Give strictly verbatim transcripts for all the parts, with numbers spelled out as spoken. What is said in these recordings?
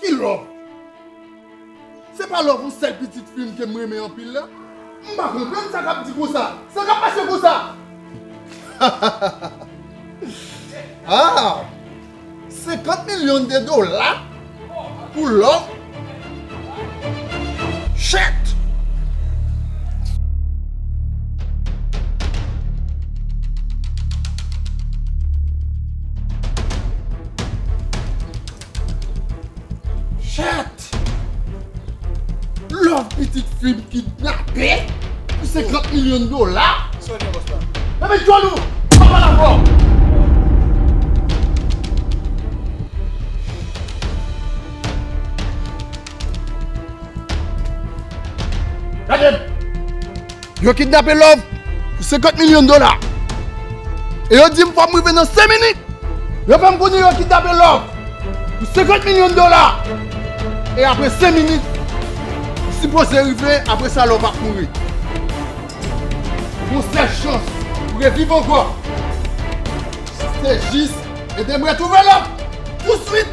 Ki love? Se pa love yon sèl pitit fi m ke m renmen anpil la? M pa konprann sa k ap di konsa. Sa k ap pase konsa? Ah! Senkant milyon de dola pou love? Shit! Shit! Love pitit fi m kidnape pou senkant milyon dola? Ebyen, John ou, pa pale avè w. Gade m! Yo kidnape love pou senkant milyon dola. E yo di m fò m rive nan senk minit. Yo fè m konnen yo kidnape love pou senkant milyon dola. E apre senk minit, m sipoze rive, apre sa love ap mouri. Yon sèl chans pou reviv ankò. Se jis ede m retwouve love touswit.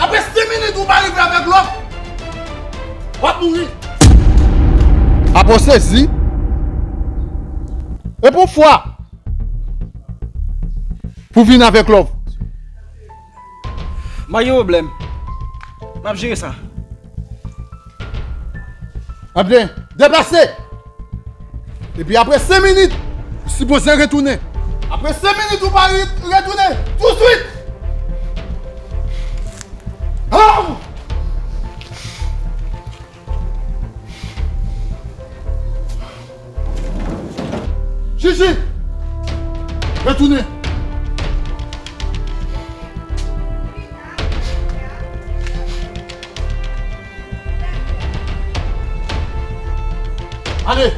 Apre senk minit ou pa rive avèk love, w ap mouri. Apre w sezi. E pou fwa pou vin avèk love. M pa gen pwoblèm. M ap jere sa. Ebyen, deplase! Epi apre senk minit, ou sipoze retounen. Apre senk minit ou pa re-, retounen touswit! Aw! Chichi! Retounen! Ale!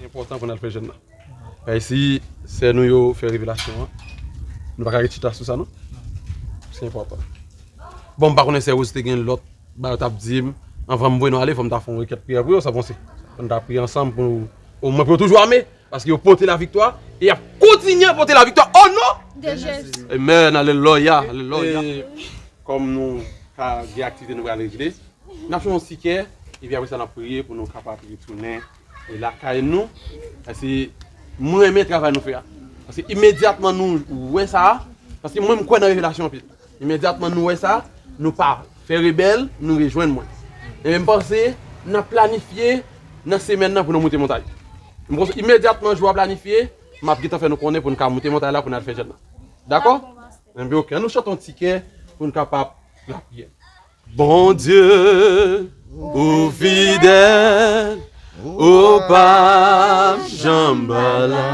Li enpòtan pou n al fè jèn nan. Paske si sè nou yo fè revelasyon an, nou pa ka ret chita sou sa, non? Se enpòtan. Bon, m pa konnen sè Rose te gen lòt bagay yo t ap di m. Anvan m voye nou ale, fò m ta fè yon rekèt priyè pou yo, sa w panse? Fò n ta priye ansanm pou, omwen pou yo toujou ame, paske yo pote laviktwa e y ap kontinye pote laviktwa o non de Jezi. Amèn, alelouya, alelouya. E kòm nou ka gen aktivite nou pral regle, n ap fè yon ti kè, epi apre sa n ap priye pou nou kapab retounen e lakay nou. Paske mwen renmen travay nou fè a. Paske imedyatman nou wè sa a, paske mwen m kwè nan revelasyon anpil. Imedyatman nou wè sa, nou pa fè rebèl, nou rejwenn mwen. Ebyen m panse n ap planifye nan semèn nan pou nou moute montay. M panse imedyatman jou a planifye, m ap gentan fè nou konnen pou n ka moute montay la pou n al fè jèn nan. Dakò? Dakò, pastè. Ebyen oke, ann nou chante yon ti kè pou n kapab lapriyè. Bondye, ou fidèl, ou p ap janm pa la.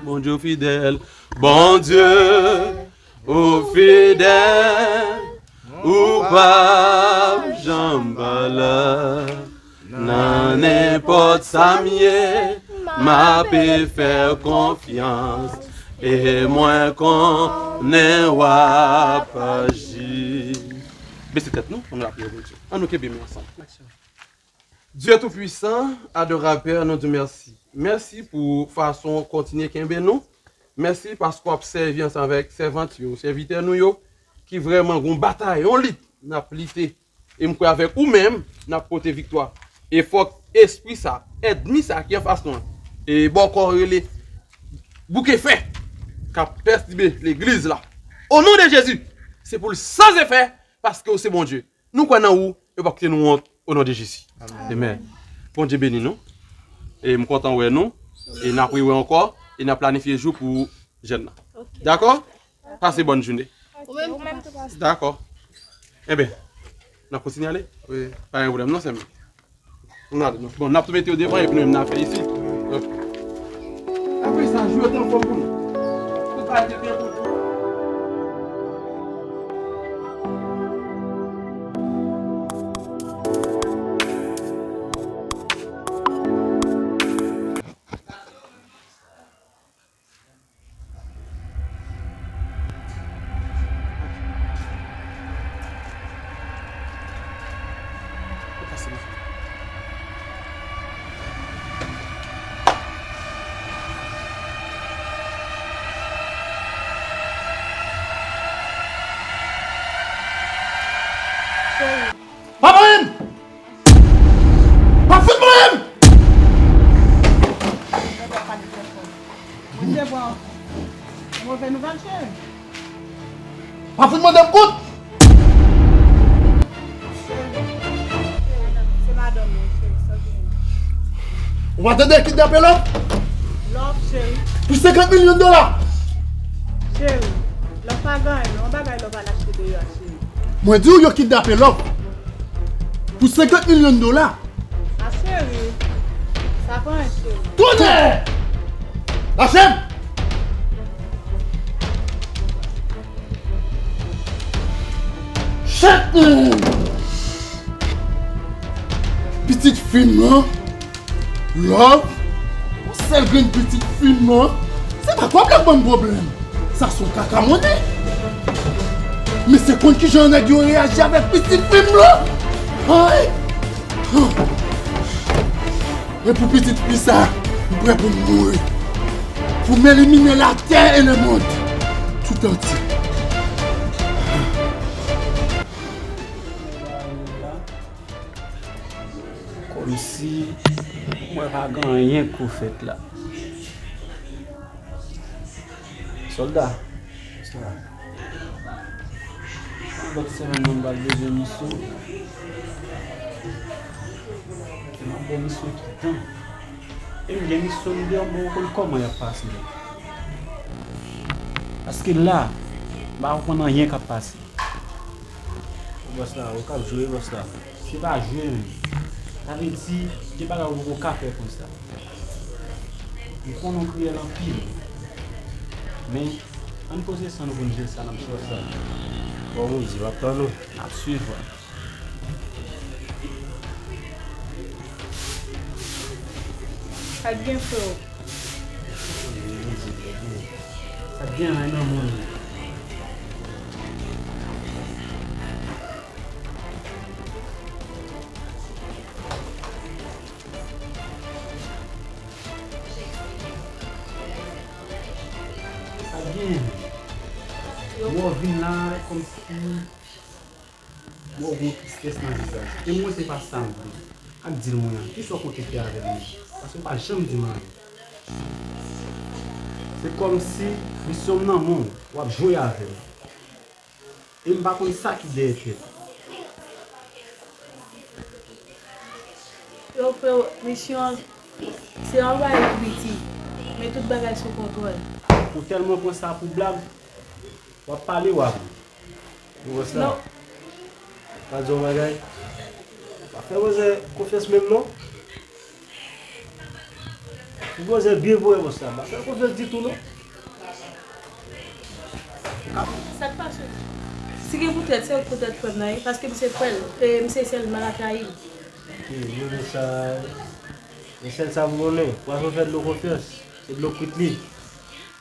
Bondye, ou fidèl. Bondye, ou fidèl, ou p ap janm pa la. Nan nenpòt sa m ye, m ape fè konfyans, e mwen konnen w ap aji. Bese tèt nou, ann lapriyè Bondye. Ann nou kenbe men ansanm. Dye Toupwisan, adorab Pè, nou di w mèsi. Mèsi pou fason w kontinye kenbe nou. Mèsi paske w ap sèvi ansanm avèk sèvant yo, sèvitè nou yo, ki vrèman gon batay, yon lit n ap lite. E m kwè avèk ou menm, n ap pote viktwa. E fòk espri sa, ènmi sa ki anfas nou an, e bòkò rele bouke fè, k ap pètibe legliz la. O non de Jezi, se pou l san efè, paske w se Bondye. Nou kwè nan ou, e w p ap kite nou wont, o non de Jezi. Amèn. Amèn. Bondye beni nou. E m kontan wè nou. E n ap rewè ankò. E n ap planifye jou pou jèn nan. Oke. Dakò? Pase bòn jounen. Ou menm tou, pastè. Dakò. Enben, n ap kontinye ale? Wi. Pa gen pwoblèm non, sè m. N ale non. Bon, n ap tou mete yo devan epi nou menm n a fè isit. Ok. Apre sa, jou yo te anfòm pou nou. Tout bagay te byen pou nou. Pa fout mande m kout! Se madanm mwen, cheri, sa w gen? Ou pa tande kidnape Love? Love, cheri. Pou senkant milyon dola! Cheri, Love pa gen anyen, non, yon bagay Love al achte deyò a, cheri. Mwen di w yo kidnape Love pou senkant milyon dola. A cheri, sa pa anyen, cheri. Tonnè! Lache m! Chat! Pitit fi m lan, Love, yon sèl grenn pitit fi m lan, se pa t w ap lè ban m pwoblèm. Sa se yon kaka monnen. Men se konn kijan nèg yo reyaji avèk pitit fi m lan. Ay! E pou pitit fi sa, m prè pou m mouri. Pou m elimine latè e lemonn tout antye. Kòmsi mwen pa gen anyen k pou fèt la. Sòlda, lòt semèn mwen pral bezwen misyon. E m ap ba w misyon ki tan. E m gen misyon m gen, m poko konn kòman y ap pase. Paske la, m pa konprann anyen k ap pase. Bòs la, ou k ap jwe, bòs la. Se pa jwe menm. Sa vle di, gen bagay ou poko ka fè konsa. M konnen w kriyèl anpil. Men, ann poze san nou pou n jere sa nan misyon sa. Bon, ou di, m ap tann ou. N ap swiv, wè. Sa k gen, freo? Sa k gen, anyen nan moun. Sa gen? Yo vin la kòmsi yo gen tristès nan vizaj. E mwen se pa sa m vle. Ak dil mwen an, kisa w konte fè avè l menm? Paske w pa janm di m anyen. Se kòmsi misyon m nan men w, w ap jwe avè m. E m pa konn sa ki dèyè tèt. Yo, freo, misyon an, se yon bagay ki piti, men tout bagay sou kontwòl. Ou tèlman pran sa pou blag, w ap pale, w ap ri. Ou wè sa? Non. Pa di yon bagay. Pa fè wozè konfyans menm, non. Ou wozè byen vre, wè sa. Pa fè konfyans ditou, non. Sa k pase? Si gen poutèt, se poutèt frè m nan, wi, paske m se frè l, e m se sè l, m pa ka trayi l. Ok, men sa, men sèl sa m konnen, pwason fè dlo konfyans, se dlo kwit li.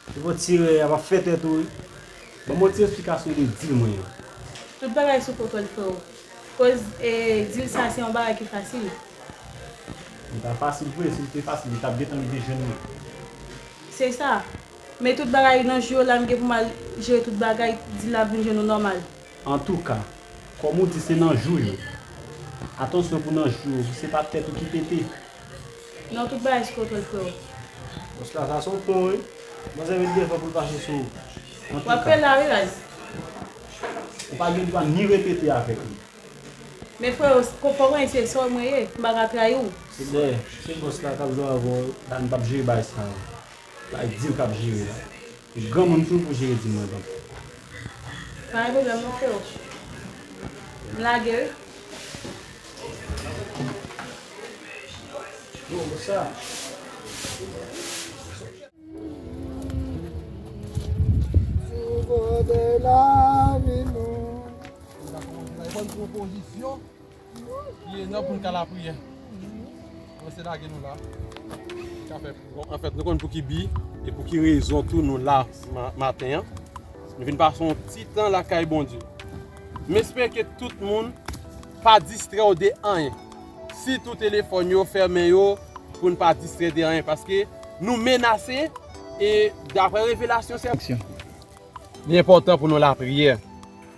Se pou tire, y ap fè tèt ou, wi. Ban m yon ti esplikasyon de dil mwen an. Tout bagay sou kontwòl, freo. Koz, e, dil sa, se yon bagay ki fasil. Li pa fasil vre, si li te fasil, li t ap gentan rive jwenn mwen. Se sa. Men tout bagay nan jou yo la, m gen pou m al jere tout bagay, dil la vin jwenn nou nòmal. Antouka, kòm ou di se nan jou yo. Atansyon pou nan jou yo, pou se pa tèt ou ki pete. Non, tout bagay sou kontwòl, freo. Bòs la, sa se yon pon, wi. Manzè met devan pou l pa sou sou ou. W ap pè la, wi, raz. Ou pa gen dwa ni repete avèk li. Men freo, fò w konnen se sè w mwen ye, m pa ka trayi w. Se, se bòs la k ap jwe avè w la, m p ap jere bagay sa yo. Bagay dil k ap jere la. E granmoun tou pou jere di mwen donk. Pa gen pwoblèm non, freo. M lage wi. Yo, sa. Sou bòdè lavi nou. Sa se yon pwopozisyon. Ki enòm pou n ka lapriyè. Bon, se lage nou la. Ka fè. Bon, anfèt, nou konn pou ki bi e pou ki rezon tou nou la ma-, maten an. Nou vin pase yon ti tan lakay Bondye. M espere ke tout moun pa distrè w de anyen. Sitou telefòn yo, fèmen yo, pou n pa distrè de anyen. Paske nou menase e daprè revelasyon, se Li enpòtan pou nou lapriyè.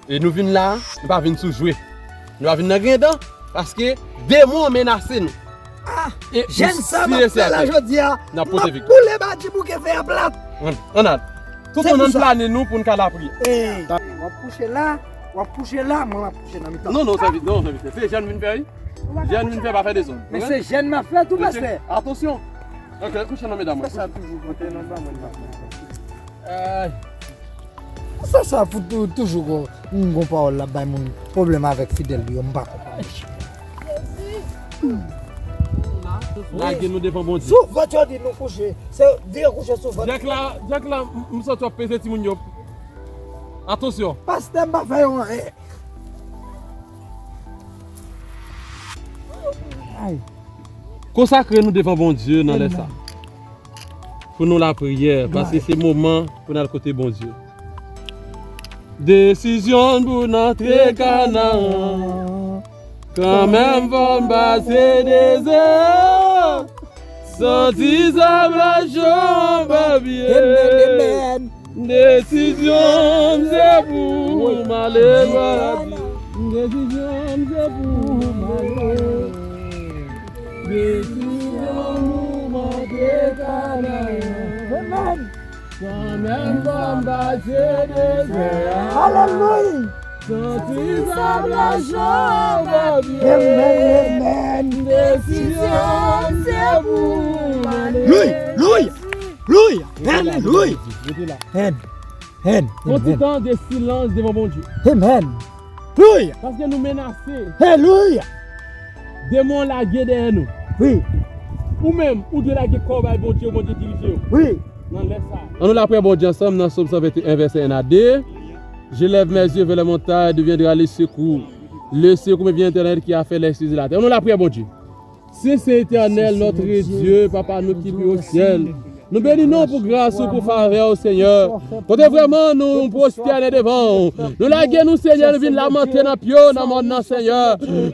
E nou vin la, nou pa vin sou jwe. Nou pa vin nan grendan, paske demon an menase nou. Ah, e jèn sa m ap fè la jodi a, m ap boule badji bouke fè a plat. Ann, ann al. Tout moun ann plane nou pou n ka lapriyè. W ap kouche la, w ap kouche la, mwen m ap kouche nan mitan. Non, non, sèvitè, non, sèvitè. Se jèn vin fè, wi. Jèn vin fè, pa fè dezòd. Men se jèn m ap fè tou, pastè. Atansyon. Ok, kouche nan medam mwen. Sa toujou kote nan ba mwen. Ay. Sa, sa fout tou- toujou gon, gon pawòl la bay moun pwoblèm avèk fidèl li yo, m pa konprann. Lage nou devan Bondye. Sou vant yo di nou kouche. Se vire kouche sou vant. Djak la, djak la, m, m santi w ap peze timoun yo. Atansyon. Pastè, m pa fè yo anyen. Ay. Konsakre nou devan Bondye nan lè sa. Pou nou lapriyè, paske se moman pou n al kote Bondye. Desizyon pou n antre Kanaran. Kanmenm fò m pase dezè. Santi sab la cho anba pye. Desizyon m se pou m ale Padi. Desizyon m se pou m ale. Desizyon m pou m antre Kanaran. Kanmenm fò m pase dezè a. Alelouya. Santi sab la cho anba pye. Amen, amen. Desizyon m se pou m ale. Louya, louya, louya. Alelouya. Rete la. Hen. Hen. Fè yon ti tan de silans devan Bondye. Amen. Alelouya. Paske nou menase. Alelouya. Demon lage dèyè nou. Wi. Ou menm, ou dwe lage kò w bay Bondye, Bondye dirije w. Wi. Nan lè sa. Ann nou lapriyè Bondye ansanm nan Sòm san venteyen, vèsè en a de. Je lève mes yeux vers les montagnes, d'où viendra le secours? Le secours me vient de l'Éternel qui a fait les cieux et la terre. Ann nou lapriyè Bondye. Sen, Sen Etènèl, notre Dieu, Papa nou ki pi o syèl, nou beni non pou gras ou, pou favè ou, Senyè. Kote vrèman nou pwostène devan ou. Nou lage nou, Senyè, nou vin lamante nan pye w nan mòn nan, Senyè.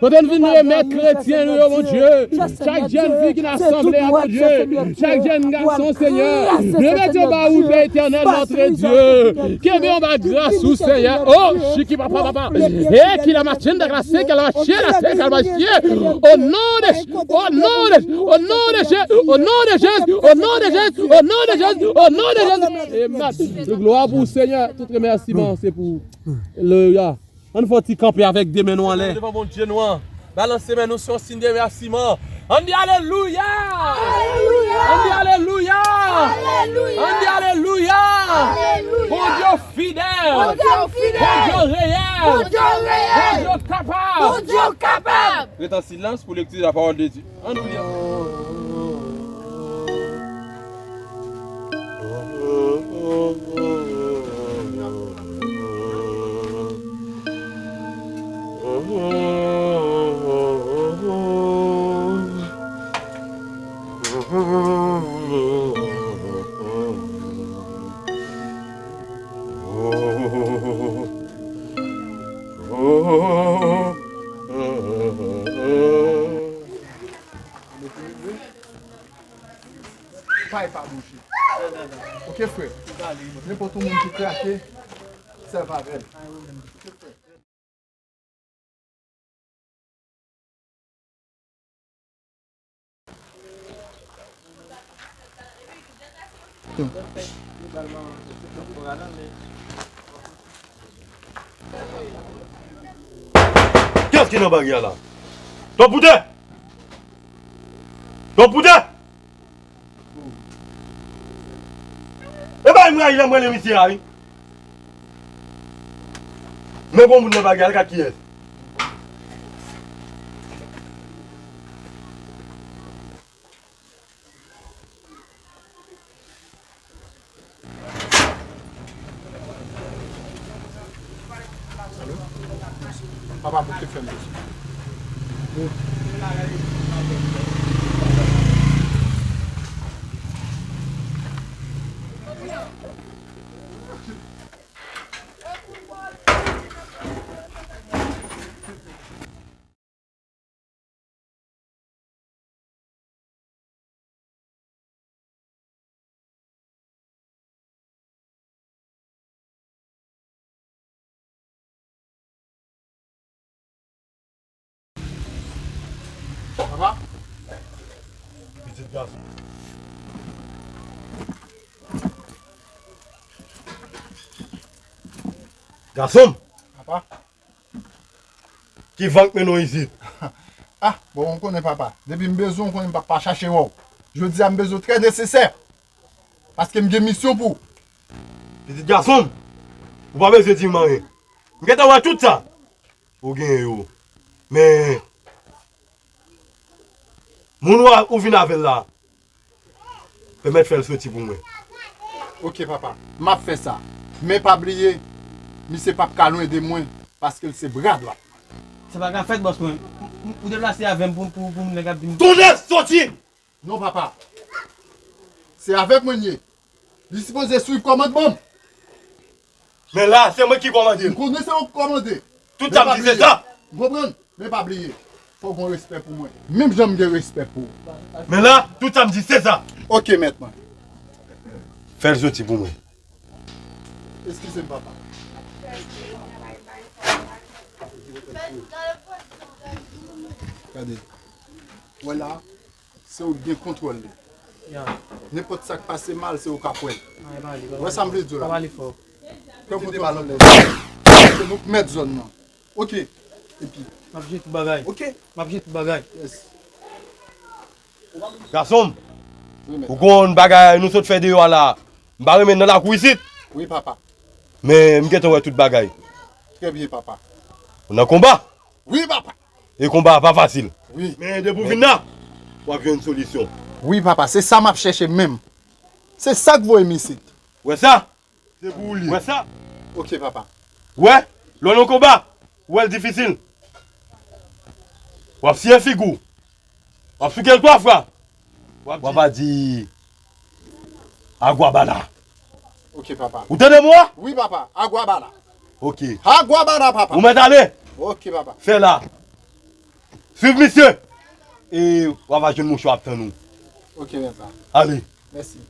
Kote nou vin remèt kretyen nou yo, Bondye. Chak jèn fi ki nan asanble a, Bondye. Chak jèn gason, Senyè. Nou remèt yo ba ou, Pè Etènèl, notre Dieu. Kenbe yo anba gras ou, Senyè. Oh, chiki papa, papa. E ki la machine de la sé, que la machine, la sé, que la machine. Au nom de, au nom de, au nom de Jésus, au nom de Jésus, au nom de Jésus, au nom de Jésus, au nom de Jésus. Amen. Glwa pou Senyè. Tout remèsiman se pou ou. Alelouya. Ann fè yon ti kanpe avèk de men nou anlè. Devan Bondye nou an. Balanse men nou, se yon siy de remèsiman. Ann di alelouya! Alelouya! Ann di alelouya! Alelouya! Ann di alelouya! Alelouya! Bondye fidèl! Bondye fidèl! Bondye reyèl! Bondye reyèl! Bondye kapab! Bondye kapab! Ret an silans pou lekti de la pawòl de Dye. Ann nou li. Pay pa bouje. Oke, frè. Nenpòt yon moun ki krache, sèvi avè l. Kiyès ki nan baryè a la? Tòp poutè! Tòp poutè! E bay m rayi lè m rele misye a, wi. Men gon moun nan bagay, al gad kiyès. Papa, pou ki fè m sa? Papa? Pitit gason. Gason m! Papa. Ki van k mennen w isit? Ah, bon, ou konnen, papa. Depi m bezwen w, ou konnen m p ap pa chache wè w. Jodi a, m bezwen w trè nesesè. Paske m gen misyon pou ou. Pitit gason m, ou pa bezwen di m anyen. M gentan wè tout sa. Ou genyen yo. Men, moun ou a, ou vin avè l la, pèmèt fè l soti pou mwen. Ok, papa. M ap fè sa. Men pa bliye, misye p ap ka lwen de mwen, paske l se bra dwat mwen. Sa pa ka fèt, bòs mwen. M, m, ou deplase avè m pou, pou, pou moun nèg ap di m. Tonnè soti! Non, papa. Se avèk mwen l ye. Li sipoze swiv kòmandman m. Men la, se mwen ki kòmande l. M konnen se ou k kòmande. Tout sa m di, se sa. M konprann, men pa bliye. Fò w gen respè pou mwen. Menm jan m gen respè pou ou. Men la, tout sa m di, se sa. Ok, mèt mwen. Fè l soti pou mwen. Eskize m, papa. Gade. Wè la. Se ou k gen kontwòl li. Ya. Nenpòt sa k pase mal, se ou k ap wè l. Wè sa m vle di w la? Pa pale fò. Pran kontwòl zòn nan. Se nou k mèt zòn nan. Ok. Epi. M ap jere tout bagay. Ok. M ap jere tout bagay. Yes. Gason m, wi, mèt. Ou konn bagay nou sot fè deyò a la. M pa renmen nan lakou isit. Wi, papa. Men m gentan wè tout bagay. Trè byen, papa. Ou nan konba? Wi, papa. E konba a pa fasil. Wi. Men depi w vin la, w ap jwenn solisyon. Wi, papa, se sa m ap chèche menm. Se sa k voye m isit. Wè sa? Se pou ou li. Wè sa? Ok, papa. Wè, lè w nan konba, ou wè l difisil. W ap siye figi w. W ap souke l twa fwa. W ap di, Agwabala. Ok, papa. Ou tande mo a? Wi, papa. Agwabala. Ok. Agwabala, papa. Ou mèt ale. Ok, papa. Fè la. Swiv misye. E w ap al jwenn mouchwa ap tann ou. Ok, mèt la. Ale. Mèsi.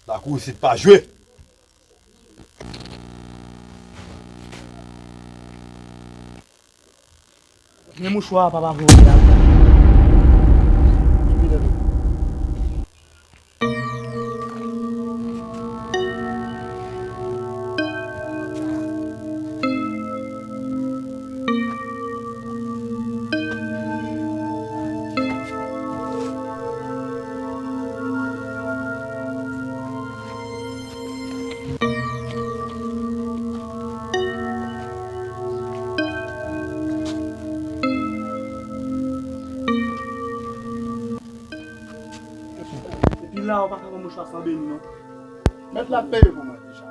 Lakou isit pa jwe. Men mouchwa a papa voye a. Epi la, ou pa ka pran mouchwa san beni, non. Mèt la peye pou mwen deja.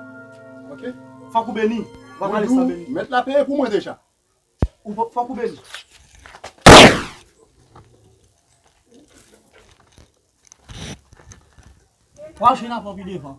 Ok? Fòk ou beni. Ou pa ka ale san beni. Mèt la peye pou mwen deja. Ou fò-, fòk ou beni. W ap jwenn apre pi devan.